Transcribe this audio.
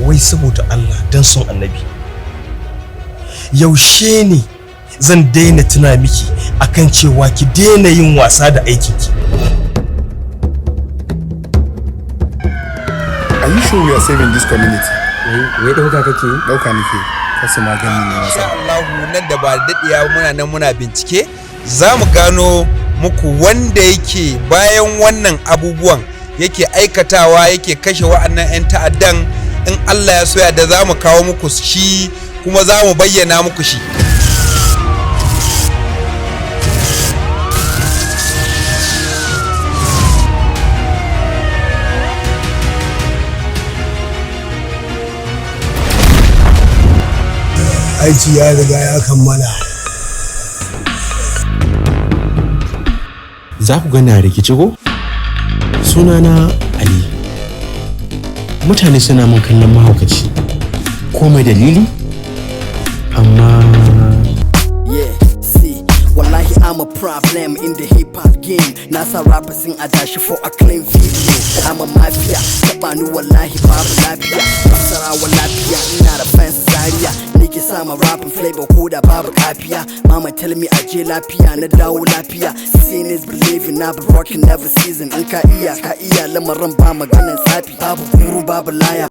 Wai saboda Allah don son Annabi, yaushe ne zan daina tuna miki akan cewa ki daina yin wasa da aikinki? Are you sure we are saving this community? Wai ɗauka kake yi? Ɗauka nake, kasu magani ne Insha wasa. Allahu, nan da ba da daɗewa muna nan muna bincike, za mu gano muku wanda yake bayan wannan abubuwan yake aikatawa, yake kashe wa'annan 'yan ta'addan. In Allah ya soya da, za mu kawo muku shi kuma za mu bayyana muku shi. Aiki ya riga ya kammala. Za ku gana rikici ko? Sunana Ali. Mutane suna mun kallon mahaukaci. Ko mai dalili? Amma Yeah, see, wallahi I'm a problem in the hip hop game. Nasa rappers in adashi for a clean video. I'm a mafia, taɓa ni wallahi babu lafiya. Masarawa lafiya, ina da fans Zaria. Nike sama rapping flavor ko da babu kafiya. Mama tell me aje lafiya, na dawo lafiya. Seeing is believing, na be rocking never season. In ka iya, ka iya lamarin, ba maganan tsafi. Babu guru, babu laya.